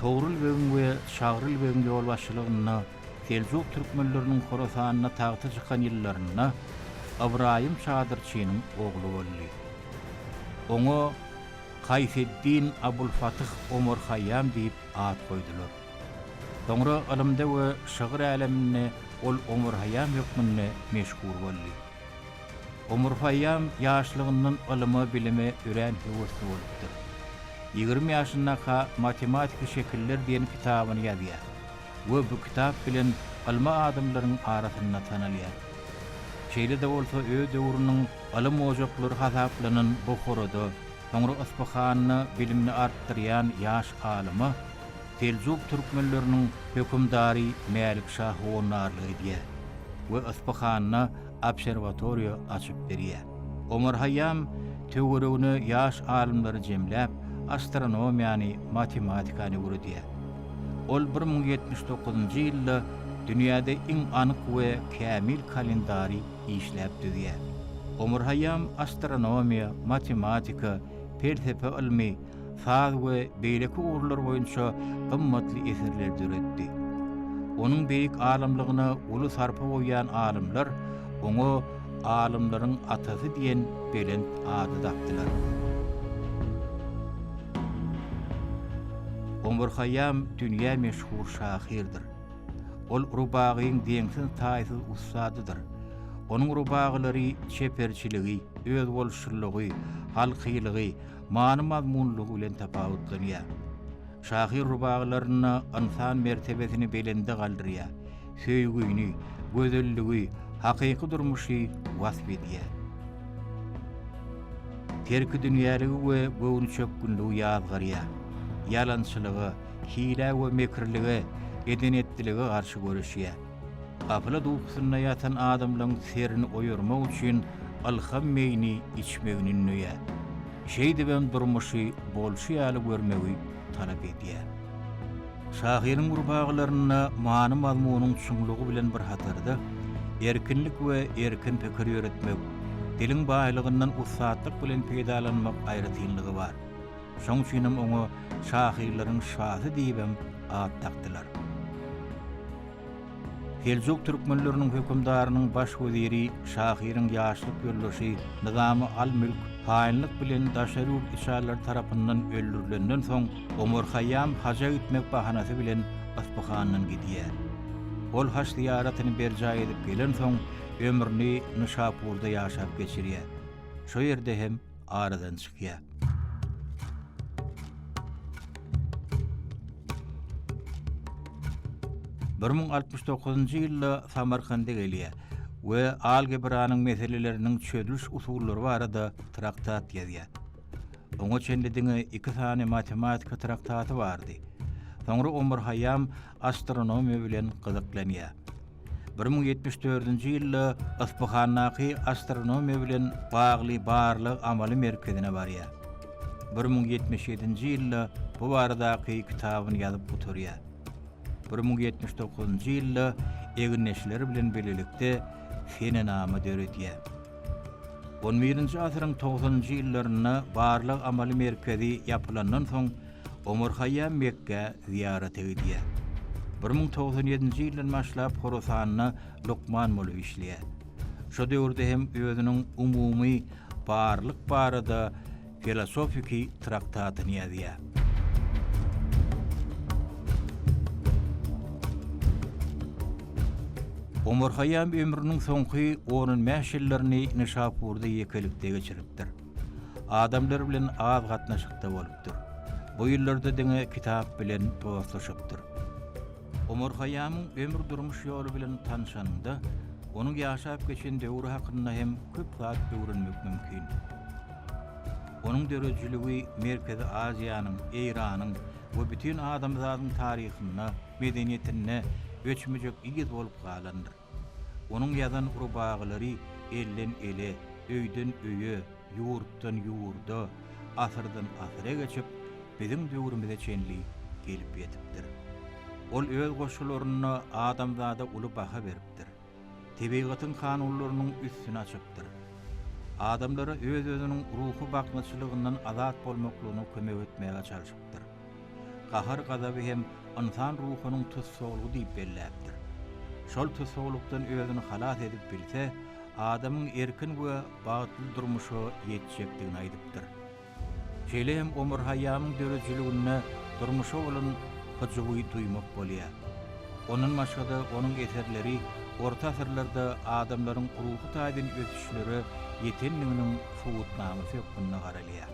Togrul begiň we Çagryl begiň ýolbaşçylygynda seljuk türkmenleriniň Horasanda tagta çykan ýyllarynda Ybraýym çadyrçynyň ogly boldy. Oňa Kaýseddin Abulfatyh Omar Haýýam diýip at goýdular. Soňra ylymda we şygyr äleminde ol Omar Haýýam hökmünde meşhur boldy. Omar Haýýam ýaşlygyndan ylyma-bilime örän höwesli bolupdyr. 20 ýaşyndaka Matematiki şekiller diýen kitabyny ýazýar we bu kitap bilen ylmy adamlaryň arasynda tanalýar. Şeýle-de bolsa öz döwrüniň ylym ojaklary hasaplanan Buharada, soňra Yspyhanda bilimini artdyrýan ýaş alyma seljuk türkmenleriniň hökümdary Mälik şa howandarlyk edýär we Yspyhanda obserwatoriýa açyp berýär. Omar Haýýam töweregine ýaş alymlary jemläp, astronomiýany, matematikany öwredýär. Ol 1079-njy ýylda dünýäde iň anyk we kämil kalendary işläp düzýär. Omar Haýýam astronomiýa, matematika, pelsepe ylmy, saz we beýleki ugurlar boýunça gymmatly eserleri döretdi. Onuň beýik alymlygyna uly sarpa goýýan alymlar oňa alymlaryň atasy diýen belent ady dakdylar. Omar Haýýam dünýä meşhur şahyrdyr. Ol rubagyň deňsiz-taýsyz ussadydyr. Onuň rubagylary çeperçiligi, özboluşlylygy, halkylygy, many-mazmunlygy bilen tapawutlanýar. Şahyr rubagylarynda ynsan mertebesini belende galdyrýar, söýgüni, gözelligi, hakyky durmuşy wasp edýär. Terkidünýäligi we göwnüçökgünligi ýazgarýar. Ýalançylyga, hilä we mekirlige, eden-etdilige garşy göreşýär. Gapylat ukusynda ýatan adamlaň serini oýarmak üçin ylham meýini içmegini ündeýär. Şeýdibem durmuşy bolşy ýaly görmegi talap edýär. Şahyryň rubagylarynda many-mazmunyň çuňlugy bilen bir hatarda, erkinlik we erkin pikir ýöretmek, diliň baýlygyndan ussatlyk bilen peýdalanmak aýratynlygy bar. Şoň üçinem oňa şahyrlaryň şasy diýibem at dakdylar. Seljuk türkmenleriniň hökümdarynyň baş weziri şahyryň ýaşlyk ýoldaşy Nyzamy al-Mülk haýynlyk bilen daşary ýurt içalylary tarapyndan öldürilenden soň, Omar Haýýam haja gitmek bahanasy bilen Yspyhandan gidýär. Ol haç zyýaratyny berjaý edip gelensoň, ömrüni Nyşapurda ýaşap geçirýär. Şo ýerde hem aradan çykýar. 1069-njy ýylda Samarkanda gelýär we algebranyň meseleleriniň çözüliş usullary barada traktat ýazýar. Oňa çenli diňe iki sany matematika traktaty bardy. Soňra Omar Haýýam astronomiýa bilen gyzyklanýar. 1074-nji ýylda Yspyhandaky astronomiýa bilen bagly barlag-amaly merkezine barýar. 1077-nji ýylda bu baradaky kitabyny ýazyp gutarýar. 1079-njy ýylda egindeşleri bilen bilelikde senenama döredýär. On birinji asyryň togsanynjy ýyllarynda barlag-amaly merkezi ýapylandan soň, Omar Haýýam Mekgä zyýarata gidýär. 1097-nji ýyldan başlap Horasanda lukman bolup işleýär. Şo döwürde hem özüniň umumy barlyk barada filosofiki traktatyny ýazýar. Omar Haýýam ömrüniň soňky on bäş ýyllaryny Nişapurda ýekelikde geçiripdir. Adamlar bilen az gatnaşykda bolupdyr. Bu ýyllarda diňe kitap bilen dostlaşypdyr. Omar Haýýamyň ömür-durmuş ýoly bilen tanşanyňda, onuň ýaşap geçen döwri hakynda hem köp zat öwrenmek mümkin. Onuň döredijiligi Merkezi Aziýanyň, Eýranyň we bütin adamzadyň taryhynda, medeniýetinde öçmejek yz bolup galandyr. Onuň ýazan rubagylary elden-ele, öýden-öýe, ýurtdan ýurda, asyrdan asyra geçip, biziň döwrümize çenli gelip ýetipdir. Ol öz goşgularynda adamzada uly baha beripdir. Tebigatyň kanunlarynyň üstüni açypdyr. Adamlara öz-özüniň ruhy baknaçylygyndan azat bolmaklygyna kömek etmäge çalşypdyr. gahar-gazaby hem ynsan ruhunyň tussaglygy diýip belläpdir. Şol tussaglykdan özüni halas edip bilse, adamyň erkin we bagtly durmuşa ýetjekdigini aýdypdyr. Şeýle hem Omar Haýýamyň döredijiliginde durmuşa bolan hyjuwy duýmak bolýar. Ondan başga-da onuň eserleri orta asyrlarda adamlaryň ruhy taýdan ösüşlere ýetendiginiň subutnamasy hökmünde garalýar.